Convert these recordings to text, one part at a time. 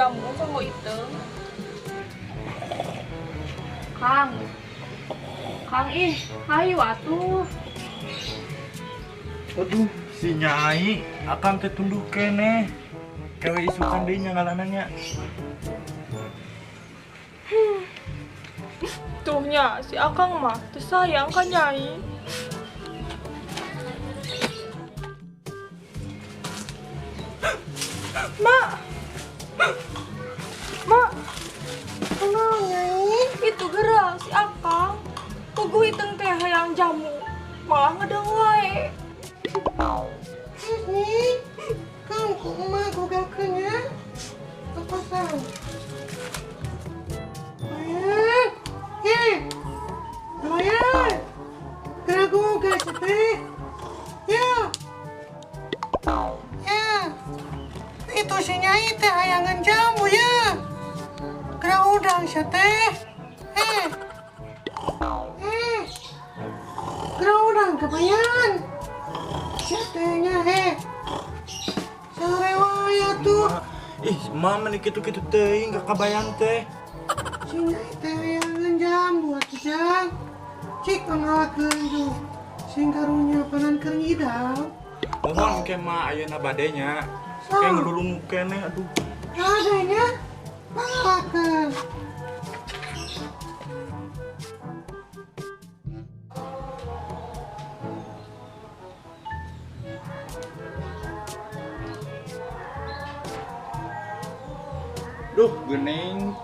Jamu kanggo iteung. Kang. Kang ih, hayu atuh. Aduh, si Nyai akang teh tunduh keneh. Kewe isukan deui nya ngalana nya. Tuh nya, si akang mah teu sayang ka Nyai. Mak. Mak. Kunaon Nyai? Itu geura si akang. Puguh iteung teh hayang jamu. Malah ngedeng wae. Ini kang ku emak gogakeun nya. Lepasan. Lumayan. Ih. Lumayan. Geura goga si teh. Ya. Ya. Itu si Nyai teh hayangan jamu ya. Geura udang si teh. Eh. Eh. Geura udang kebayan. Si tehnya eh. Sore wae atuh. Ih, mama nih kitu-kitu teuing gak kabayang teh. Si Nyai teh hayangan jambu atuh Jang. Cik pangalakeun tuh. Sing karunya panan keur ngidam. Mohon ke mah ayeuna bade nya. Kayak ngelulung keneh aduh. Adanya pangalakeun. Duh, geuning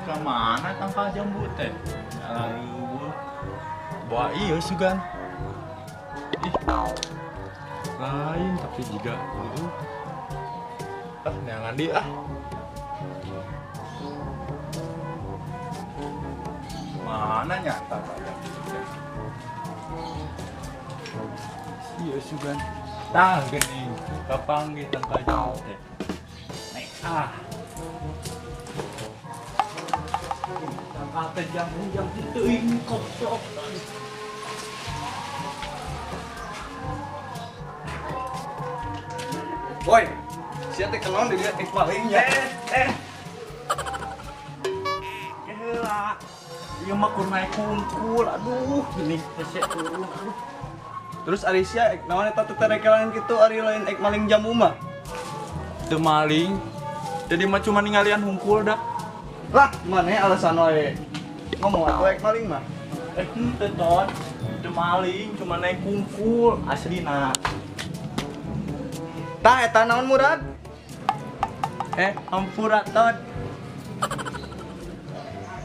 ka mana tangkal jambu teh? Lalu bawa iya sugan. Ih. Lain tapi juga itu. Ah, neangan dia ah. Mana nyata tangkal jambu teh? Iya sugan. Tah geuning kapanggih tangkal jambu teh. Naik ah. Tangkal jambu yang teuing koplok. Woi, sia teh kenaon di dieu malingnya. Keheula. Ieu mah kur naik kungkul, aduh, gini hese turun aduh. Terus ari sia ek naon eta teh terekelan kitu ari lain ek maling jambu mah. Teu maling. Jadi mah cuma ningalian hungkul dah. Lah, maneh alasan wae. Ngomong atuh ek maling mah. Henteu ton. Teu maling, cuma naik kungkul aslina. Tah eta naon Murad? Hampura ton.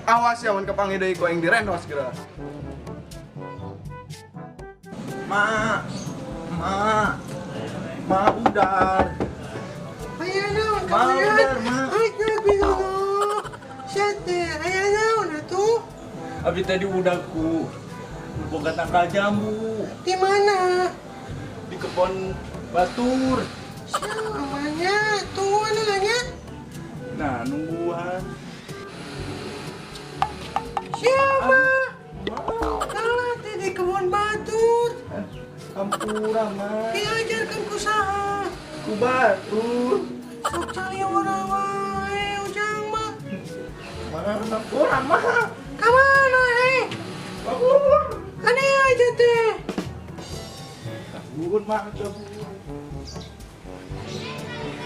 Awas ya mun kapanggih deui ku aing direndos geura. Ma. Ma. Ma udar. Aya naon Ma kabayan? udar, ma. Ai bingung. Sia teh aya naon atuh? Abi tadi udahku boga tangkal jambu. Di mana? Di kebun batur. Namanya tungguan nanya. Nah, nungguan. Siapa? Kalah teh di kebun batur. Hampura, ma. Diajarkan ku saha? Ku batur. Sok cali urang wae ujang mah. Mana hampura, ma. Ka mana heh? Kabur. Aneh aja teh. Kabur, ma, kabur.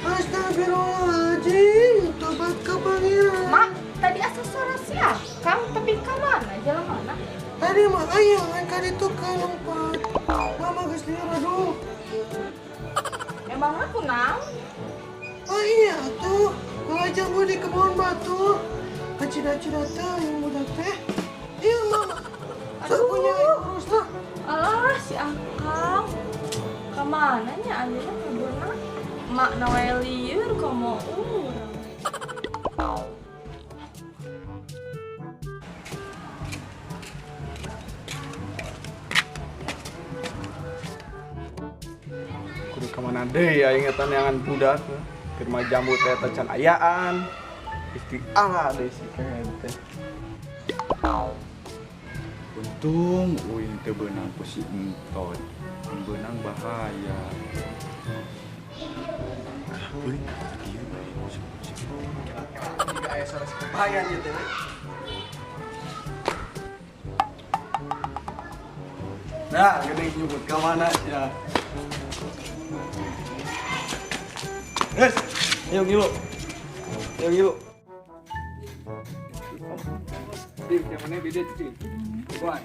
Astagfirullahaladzim, tobat ke pangeran. Mak, tadi asa suara siapa? Kang, tapi ka mana? Jalan mana? Tadi mah ayah kan kaditu ka lompat. Mama geus lieur aduh. Emang aku naon? Oh iya tuh, kalau jambu di kebun batu. Kacida-cida teh yang budak teh. Iya mama. Sok punya urus lah. Alah si akang. Ka mana nya ayeuna kaburna? Mak na wae lieur komo urang. Kudu ka mana deui aing eta neangan budak. Keur mah jambu teh eta can ayaan. Isti'alah deui si kehed teh. Untung uing teu beunang ku si Enton. Mun beunang bahaya. Euy, kieu bae. Jika aya suara si kebayan ieu teh. Nah, gede nyebut ka mana ya. Guys, ayo ngilu. Ayo ngilu. Dim, yang mana beda cicing. Buat.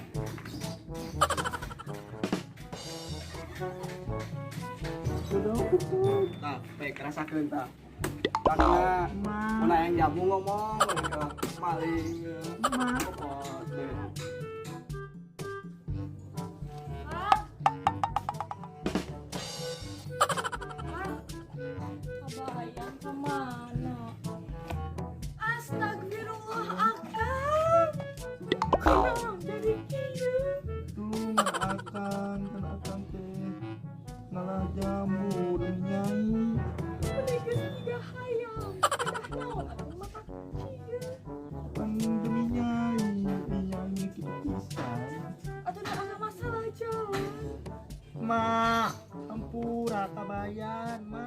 Tah, pek rasakeun tah. Karena mana yang jamu ngomong, maling. Kabayang kemana? Astagfirullah akang. Kenapa jadi kieu? Tuh akang, kan akang teh ngalah jambu demi nyai. Meni geus tiga hayam. Kedah naon atuh mah kieu. Pan demi nyai, nyai kitu pisan. Atuh da ana masalah jalan. Ma, ampura kabayan, ma.